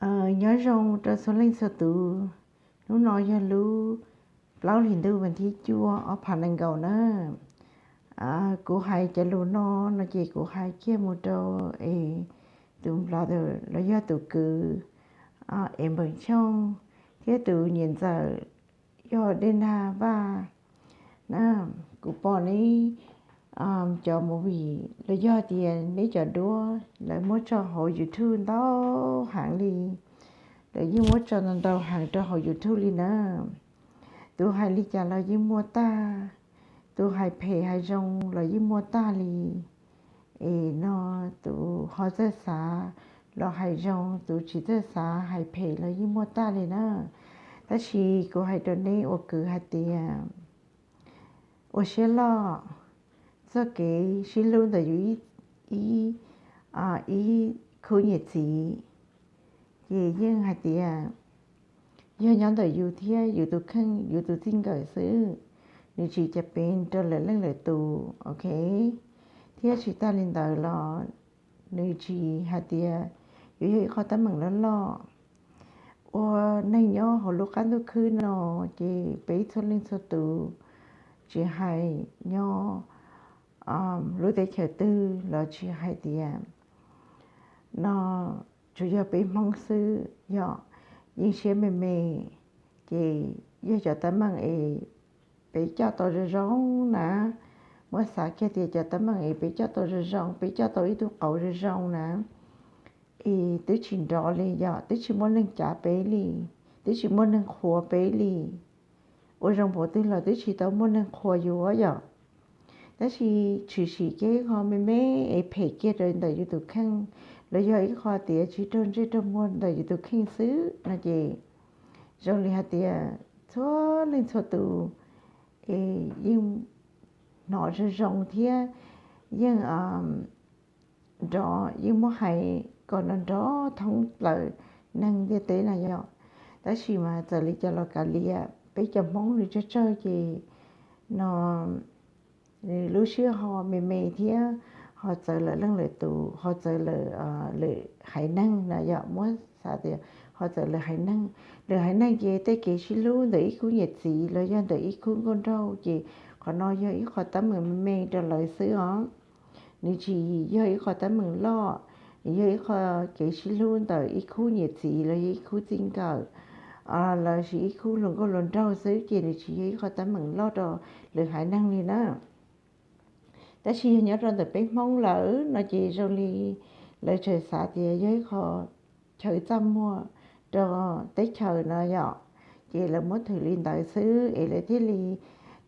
Nyob zoo rau txhua leej txhua tus, hnub no yog lub plaub hlis ntuj vas thib cuaj ob phav nees nkaum na. Kuv hais cov lus no no ces kuv hais kiag mus rau es tus brother los yog tus kwv es Npeem Xyooj thiab tus niam ntxawm yog Dej Nag Vaj na. Kuv pom neb cov movie los yog tias neb cov duab lawv muab tso hauv YouTube ntau heev li, lawv yeej muab tso ntau ntau heev rau hauv YouTube li na. Tus hais li cas los yeej muaj tag, tus hais phem hais zoo los yeej muaj tag li. Es no tus ho txawj xav los hais zoo, tus tsis txawj xav hais phem los yeej muaj tag li na. Tab sis kuv hais rau neb ua kwv hais tias ua siab loj, txoj kev sib hlub ntawm yus ib, ib khub niam txiv ces yeej hais tias yog nyob ntawm yus thiab yus tus kheej yus tus txij nkawm xwb, nws tsis cas pes rau lwm leej lwm tus, ok. Thiab tsis tag li ntawd los nws tsis hais tias yuav yog ib qho teeb meem loj loj. Ua neeg nyob hauv lub qab ntuj khwb no ces peb txhua leej txhua tus, tsis hais nyob lub teb chaws twg los tsis hais tias no, tsuas yog peb Hmoob xwb yog yeej siab me me, ces yog cov teeb meem es peb coj tau zoo zoo na. Muab xav kiag tias cov teeb meem es peb coj tau zoo zoo, peb coj tau ib tug qauv zoo zoo na, es twb tsis nrov li yom, twb tsis muaj neeg cav peb li, twb tsis muaj neeg qhuas peb li. Ua zoo npaum twg los twb tsis tau muaj neeg qhuas yus yom. Tab sis tshwm sim kiag ib qho me me es phem kiag rau ntawm yus tus kheej, los yog ib qho tias tsis raug ntsej raug muag ntawm yus tus kheej xwb no ces zoo li hais tias txhua leej txhua tus es yeej hnov zoo zoo thiab yeej nrov, yeej muab hais kom nrov nrov thoob plaws neeg ntiaj teb na yom. Tab sis mas txawm li cas los kav liam, peb cov Hmoob nws tsawg tsawg ces no lub sij ho me me thiab ho txawv lawm leej lawm tus, ho txawv lawm lwm haiv neeg na yom. Muab xav tias ho txawv lwm haiv neeg, lwm haiv neeg ces tej kev sib hlub ntawm ib khub niam txiv los yog ntawm ib khub nkauj nraug ces qhov no yog ib qho teeb meem me me rau lawv xwb os. Nws tsis yog ib qho teeb meem loj, nws yog ib qho kev sib hlub ntawm ib khub niam txiv los yog ib khub txij nkawm los sis ib khub hluas nkauj hluas nraug xwb ces nws tsis yog ib qho teeb meem loj rau lwm haiv neeg li na. Tab sis yog nyob rau ntawm peb Hmoob lawm no ces zoo li lawv tseem xav tias yog ib qho chaw txaj muag rau teb chaws no yom, ces lawv muab thwm li ntawd xwb es lawv thiaj li,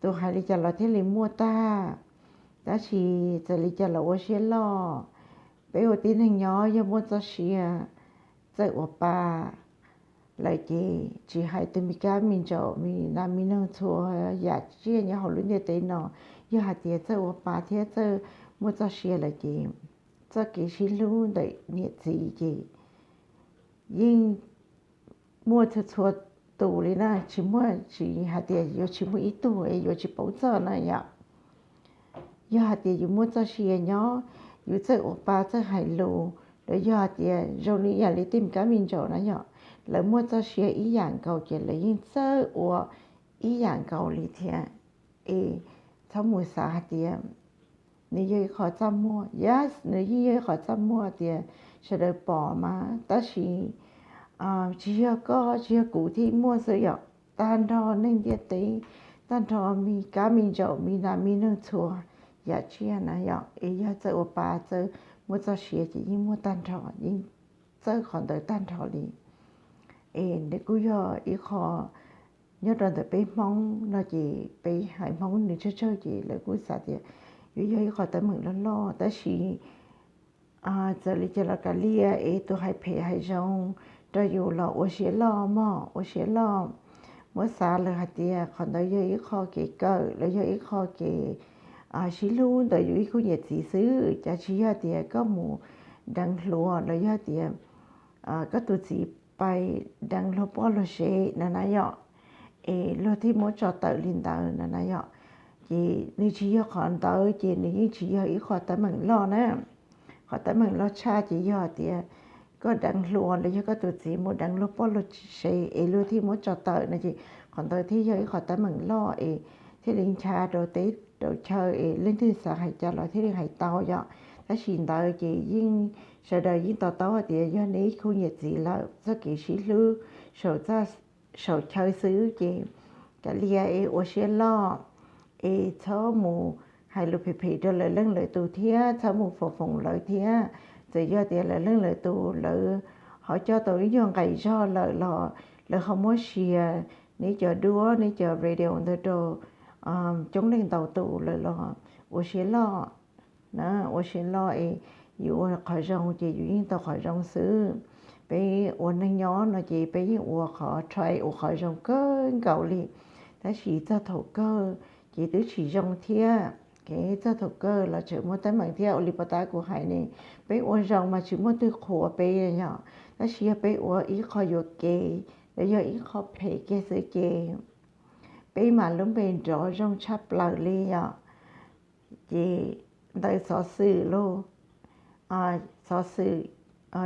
tus hais li cas los thiaj li muaj tag. Tab sis txawm li cas los ua siab loj, peb ua tib neeg nyob yog muaj txoj sia txawj ua pa lawm ces tsis hais tus me kab me ntsaum me nas me noog txhua yam tsiaj nyob hauv lub ntiaj teb no, yog hais tias txawj ua pa thiab txawj muaj txoj sia lawm ces txoj kev sib hlub ntawm niam txiv ces yeej muaj txhua txhua tus li na, tsis muaj, tsis hais tias yuav tsis muaj ib tug es yuav tsis paub txog na yom. Yog hais tias yus muaj txoj sia nyob, yus txawj ua pa txawj hais lus, los yog hais tias zoo li ib yam li tej me kab me ntsaum na yom, lawv muaj txoj sia ib yam nkaus ces lawv yeej txawj ua ib yam nkaus li thiab. Es txhob mus xav hais tias nws yog ib qho txaj muag, yes, nws yeej yog ib qho txaj muag tias sawv daws pom mas, tab sis tsis yog koj tsis yog kuv thiaj muaj xwb yom, tag nrho neeg ntiaj teb, tag nrho me kab me ntsaum me nas me noog txhua yam tsiaj na yom, es yog txawj ua pa txawj muaj txoj sia ces yeej muaj tag nrho, yeej txawj qhov ntawd tag nrho li. Es nws kuj yog ib qho nyob rau ntawm peb Hmoob no ces peb haiv Hmoob nws tsawg tsawg ces lawv kuj xav tias yuav yog ib qho teeb meem loj loj, tab sis txawm li cas los kav liam es tus hais phem hais zoo rau yus los ua siab loj mog, ua siab loj. Muab xav lawm hais tias qhov ntawd yog ib qho kev kawm los yog ib qho kev sib hlub ntawm yus ib khub niam txiv xwb, cas tsis yog tias koj mus deev hluas los yog tias koj tus txiv pais deev luag poj luag sev na na yom, es luag thiaj muab tso tawm li ntawd na na yom. Ces nws tsis yog qhov ntawd ces nws yeej tsis yog ib qho teeb meem loj na. Qhov teeb meem loj tshaj ces yog tias koj deev hluas los yog koj tus txiv mus deev luag poj luag sev es luag thiaj muab tso tawm no ces qhov ntawd thiaj yog ib qhov teeb meem loj es thiaj li ncha rau teb rau chaw es leej twg xav hais cas los thiaj li hais tau yom. Tab sis ntawd ces yeej sawv daws yeej to taub hais tias yog neb ib khub niam txiv lawm txoj kev sib hlub saum chaw xwb ces kav liam es ua siab loj es txhob mus hais lus phem phem rau lawv leej lawv tus thiab txhob mus foom foom lawv thiab. Txawm yog tias lawv leej lawv tus lawv ho coj tau ib nyuag nqaim zog lawm los lawv ho muab share neb cov duab neb cov video ntawd rau coob leej ntau tus lawm los ua siab loj na, ua siab loj es yus ua qhov zoo ces yus yeej tau qhov zoo xwb. Peb ua neej nyob no ces peb yeej ua qhov try ua qhov zoo kawg nkaus li, tab sis txog thaum kawg ces twb tsis zoo thiab. Txog thaum kawg los tseem muaj teeb meem thiab. Ua li puas tab kuv hais ne, peb ua zoo mas tsis muaj twg qhuas peb yom, tab sis yog peb ua ib qho yuam kev los yog ib qho phem kiag xwb ces peb mas lub npe nrov zoo tshaj plaws li yom. Ces ntawd xov xwm lauj, xov xwm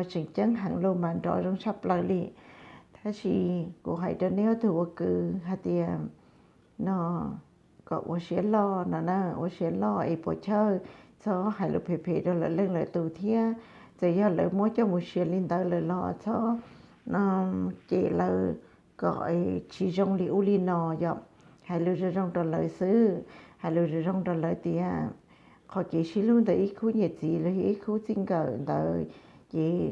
tseem ceeb heev lauj mas nrov zoo tshaj plaws li. Tab sis kuv hais rau neb ob tug ua kwv hais tias no kom ua siab loj no na, ua siab loj es puas chawj txhob hais lus phem phem rau lawv leej lawv tus thiab. Txawm yog lawv muab coj mus share li ntawd lawm los txhob cem lawv kom tsis zoo li ub li no yom. Hais lus zoo zoo rau lawv xwb, hais lus zoo zoo rau lawv tias qhov kev sib hlub ntawm ib khub niam txiv los yog ib khub txij nkawm ntawd ces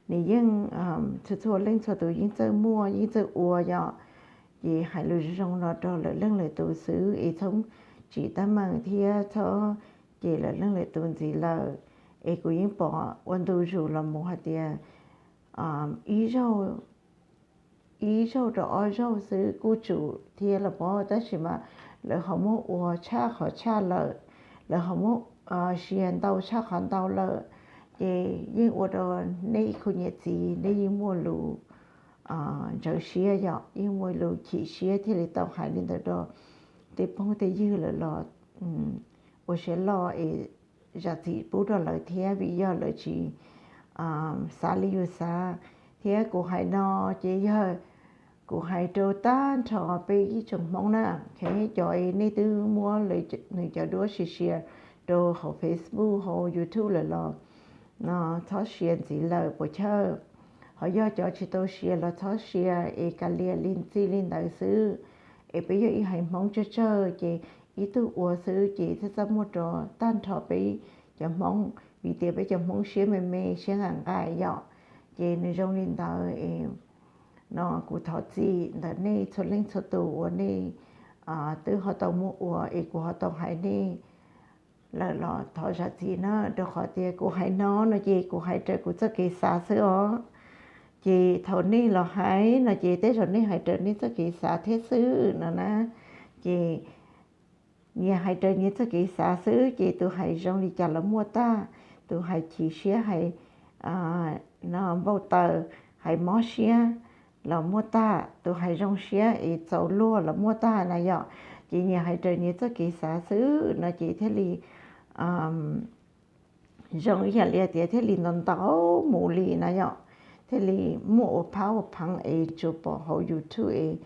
nws yeej txhua txhua leej txhua tus yeej txawj muaj yeej txawj ua yom. Ces hais lus zoo zoo no rau lawv leej lawv tus xwb es txhob tsim teeb meem thiab txhob cem lawv leej lawv tus ntxiv lawm. Es kuv yeej pom ua ntu zus los mus hais tias ib zaug ib zaug rau ob zaug xwb kuj tsum thiab los pob, tab sis mas lawv ho muab ua tshaj qhov tshaj lawm, lawv ho muab share ntau tshaj qhov ntau lawm. Ces yeej ua rau nej ib khub niam txiv nej yeej muaj lus ntsawv siab yom, yeej muaj lus chim siab thiaj li tau hais li ntawd rau tej phooj tej ywg lawm los ua siab loj es zam txim pub rau lawv thiab vim yog lawv tsis xav li yus xav. Thiab kuv hais no ces yog kuv hais rau tag nrho peb ib tsoom Hmoob na, cov nej twb muab nws cov duab share share rau hauv Facebook hauv YouTube lawm los txhob share ntxiv lawm puas chawj. Ho yog cov tsis tau share los txhob share es kav liam li txij li ntawd xwb. Es peb yog ib haiv Hmoob tsawg tsawg ces ib tug ua xwb ces txaj txaj muag rau tag nrho peb cov Hmoob vim tias peb cov Hmoob siab me me siab nqaim nqaim yom. Ces nws zoo li ntawd es no kuv thov txim ntawm nej txhua leej txhua tus uas nej twb ho tau muab ua es kuv ho tau hais nej lawm los thov zam txim na, rau qhov tias kuv hais no no ces kuv hais raws kuv txoj kev xav xwb os. Ces thaum nej los hais no ces tej zaum nej hais raws nej txoj kev xav thiab xwb no na. Ces nyias hais raws nyias txoj kev xav xwb ces tus hais zoo li cas los muaj tag, tus hais chim siab hais no npau taws hais mob siab los muaj tag, tus hais zoo siab es txaus luag los muaj tag na yom. Ces nyias hais raws nyias txoj kev xav xwb no ces thiaj li zoo ib yam li tias thiaj li ntau ntau mus li na yom. Thiaj li muaj ua phab ua pheev es tsuas pom hauv YouTube es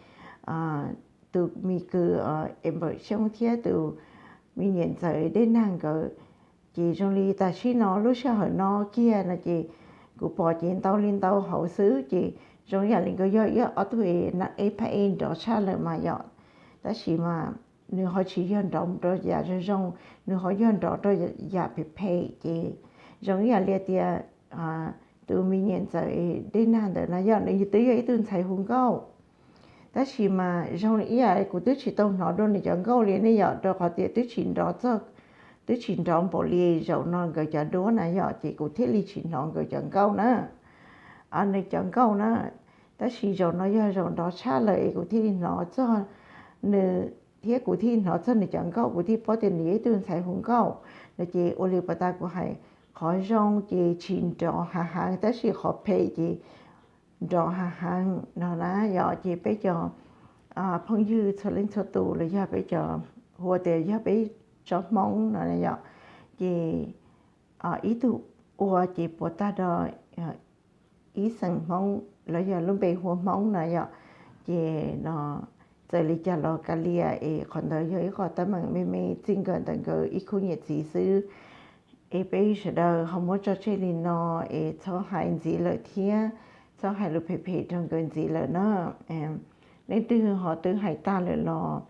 tus me kwv Amber Xyooj thiab tus me niam ntxawm Dej Nag nkawd. Ces zoo li tam sim no lub sij hawm no kiag no ces kuv pom ces ntau li ntau hauv xwb ces zoo yam li nkawd yog ib ob tug es naj eb phab ej nrov tshaj lawm mas yom. Tab sis mas nws ho tsis yog nrov rau yam zoo zoo, nws ho yog nrov rau yam phem phem ces zoo ib yam li tias tus me niam ntxawm Dej Nag ntawd na yom, nws twb yog ib tug ntxhais hu nkauj. Tab sis mas zoo ib yam kuv twb tsis tau hnov dua nws cov nkauj li ne yom, rau qhov tias twb tsis nrov txog, twb tsis nrov npaum li zaum no nkawd cov duab na yom, ces kuv thiaj li tsis hnov nkawd cov nkauj na, nws cov nkauj na. Tab sis zaum no yog zaum nrov tshaj lawm es kuv thiaj li hnov txog nws, thiab kuv thiaj hnov txog nws cov nkauj, kuv thiaj paub tias nws yog ib tug ntxhais hu nkauj no. Ces ua li puas tas kuv hais, qhov zoo ces tsis nrov hav heev tab sis qhov phem ces nrov hav heev no na yom. Ces peb cov phooj ywg txhua leej txhua tus los yog peb cov hu tias yog peb tsoom Hmoob no yom, ces ib tug ua ces puas tag rau ib xeem Hmoob los yog lub npe hu ua Hmoob na yom. Ces no txawm li cas los kav liam es qhov ntawd yog ib qho teeb meem me me txij nkawm ntawm nkawd ib khub niam txiv xwb. Es peb sawv daws ho muab tso tseg li no es txhob hais ntxiv lawm thiab, txhob hais lus phem phem rau nkawd ntxiv lawm na. Leej twg ho twb hais tag lawm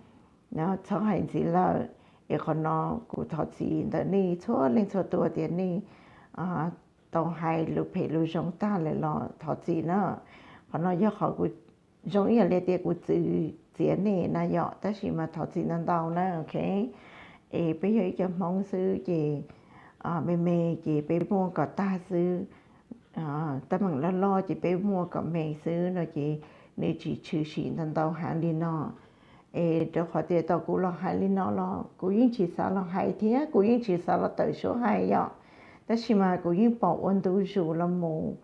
los txhob hais ntxiv lawm. Es qhov no kuv thov txim ntawm nej txhua leej txhua tus tias nej tau hais lus phem lus zoo tag lawm los thov txim na. Qhov no yog qhov kuv zoo ib yam li tias kuv txwv txiav nej na yom, tab sis mas thov txim ntau ntau na, ok. Es peb yog ib co Hmoob xwb ces me me ces peb muaj kom tag xwb, teeb meem loj loj ces peb muaj kom me xwb no ces nws tsis tshwm sim ntau ntau heev li no. Es rau qhov tias tau kuv los hais li no los kuv yeej tsis xav los hais thiab kuv yeej tsis xav los tawm suab hais yom. Tab sis mas kuv yeej pom ua ntu zus los mus,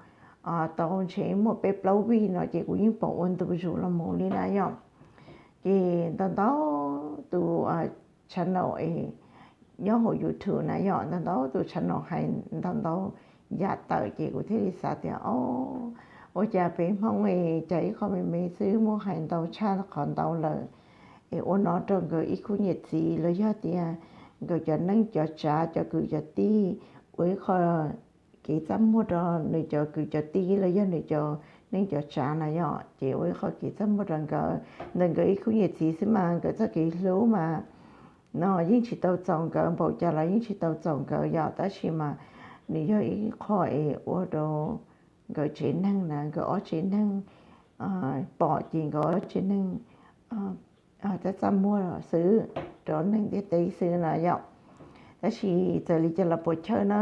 tau ntshe muaj peb plaub vij no ces kuv yeej pom ua ntu zus los mus li na yom. Ces ntau ntau tus channel nyob hauv YouTube na yom, ntau ntau tus channel hais ntau ntau yam tawm ces kuv thiaj li xav tias o, ua cas peb Hmoob es cas ib qho me me xwb muaj hais ntau tshaj qhov ntau lawm. Es ua no rau nkawd ib khub niam txiv los yog tias nkawd cov neej cov tsav cov kwv cov tij, ua ib qho kev txaj muag rau nws cov kwv cov tij los yog nws cov neej cov tsav na yom. Ces ua ib qho kev txaj muag rau nkawd, ntawm nkawd ib khub niam txiv xwb mas nkawd txoj kev hlub mas no yeej tsis tau txaus nkawd, npaum cas los yeej tsis tau txaus nkawd yom. Tab sis mas nws yog ib qho es ua rau nkawd tsev neeg na, nkawd ob tsev neeg pom ces nkawd ob tsev neeg txaj txaj muag xwb rau neeg ntiaj teb xwb na yom. Tab sis txawm li cas los puas chawj na,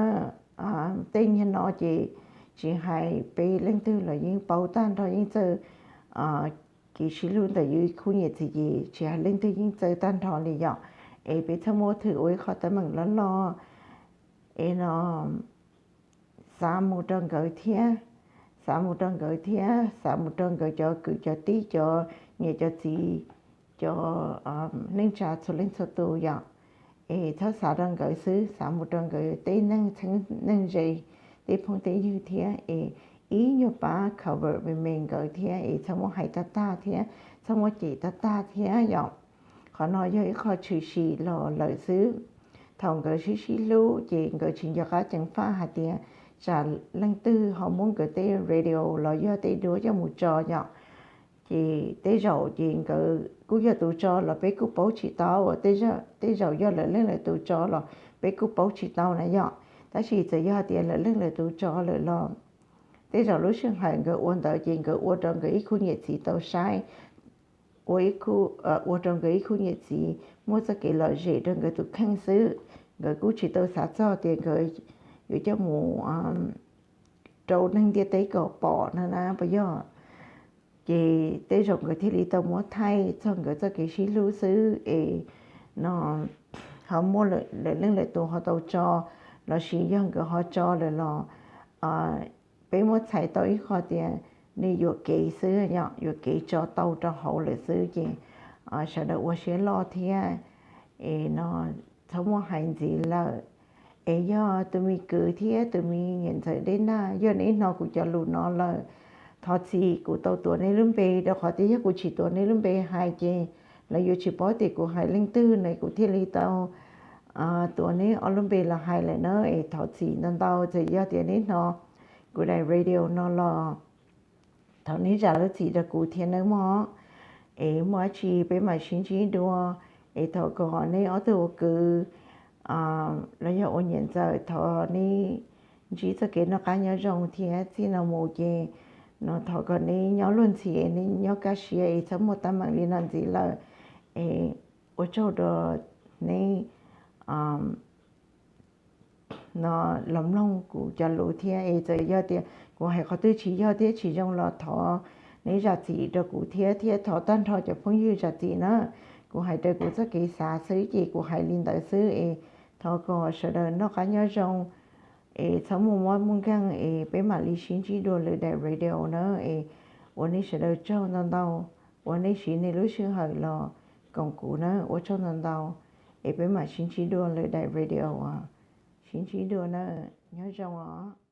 tej niag no ces tsis hais peb leej twg los yeej paub tag nrho, yeej txawj kev sib hlub ntawm yus ib khub niam txiv ces tsis hais leej twg yeej txawj tag nrho li yom. Es peb txhob muab thwm ua ib qho teeb meem loj loj es no xav mus rau nkawd thiab, xav mus rau nkawd thiab, xav mus rau nkawd cov kwv cov tij, cov niam cov txiv, cov neej tsa txhua leej txhua tus yom. Es txhob xav rau nkawd xwb, xav mus rau nkawd tej neeg txheeb neeg ze, tej phooj tej ywg thiab es ib nyuag pab cover me me nkawd thiab es txhob muab hais tag tag thiab txhob muab cem tag tag thiab yom. Qhov no yog ib qho tshwm sim los lawm xwb. Thaum nkawd sib sib hlub ces nkawd tsis nco qab ceev faj hais tias tsam leej twg ho muab nkawd tej radio los yog tej duab coj mus tso yom. Ces tej zaum ces nkawd kuj yog tus tso los peb kuj paub tsis tau, tej zaum yog lawv leej lawv tus tso los peb kuj paub tsis tau na yom. Tab sis txawm yog tias lawv leej lawv tus tso lawm los tej zaum lub sij hawm nkawd ua ntawd ces nkawd ua rau nkawd ib khub niam txiv tau saib, ua ib khub, ua rau nkawd ib khub niam txiv muaj txoj kev lom zem rau nkawd tus kheej xwb. Nkawd kuj tsis tau xav txog tias nkawd yuav coj mus rau neeg ntiaj teb kom pom no na puas yog. Ces tej zaum nkawd thiaj li tau muab thaij txog nkawd txoj kev sib hlub xwb es no ho muaj lawv leej lawv tus ho tau tso, lossis yog nkawd ho tso lawm los peb muab txhais tau ib qho tias nws yuam kev xwb, yuam kev tso tau rau hauv lawm xwb ces sawv daws ua siab loj thiab es no txhob muaj hais ntxiv lawm. Es yog tus me kwv thiab tus me niam ntxawm Dej Naj, yog neb hnov kuv cov lus no lawm, thov txim kuv tau tuav neb lub npe, rau qhov tias yog kuv tsis tuav neb lub npe hais ces lawv yuav tsis paub tias kuv hais leej twg ne, kuv thiaj li tau tuav neb ob lub npe los hais lawm na. Es thov txim ntau ntau, txawm yog tias neb hnov kuv daim radio no los thov neb zam lub txim rau kuv thiab nawb mog. Es muaj dab tsi peb mam sib ntsib dua. Es thov kom neb ob tug ua kwv los yog ua niam ntxawm, thov neb ntsib txoj kev noj qab nyob zoo thiab txij no mus ces no thov kom neb nyob luag ntxhi, neb nyob kaj siab es txhob muaj teeb meem li no ntxiv lawm. Es ua tsaug rau neb no los mloog kuv cov lus thiab es txawm yog tias kuv hais qhov twg tsis yog thiab tsis zoo los thov neb zam txim rau kuv thiab, thiab thov tag nrho cov phooj ywg zam txim na. Kuv hais raws kuv txoj kev xav xwb ces kuv hais li ntawd xwb es thov kom sawv daws noj qab nyob zoo es txhob muaj mob muaj nkeeg es peb mam li sib ntsib dua lwm daim radio na. Es ua nej sawv daws tsaug ntau ntau uas nej siv nej lub sij hawm los koom kuv na, ua tsaug ntau ntau. Es peb mam sib ntsib dua lwm daim radio, sib ntsib dua na. Nyob zoo os.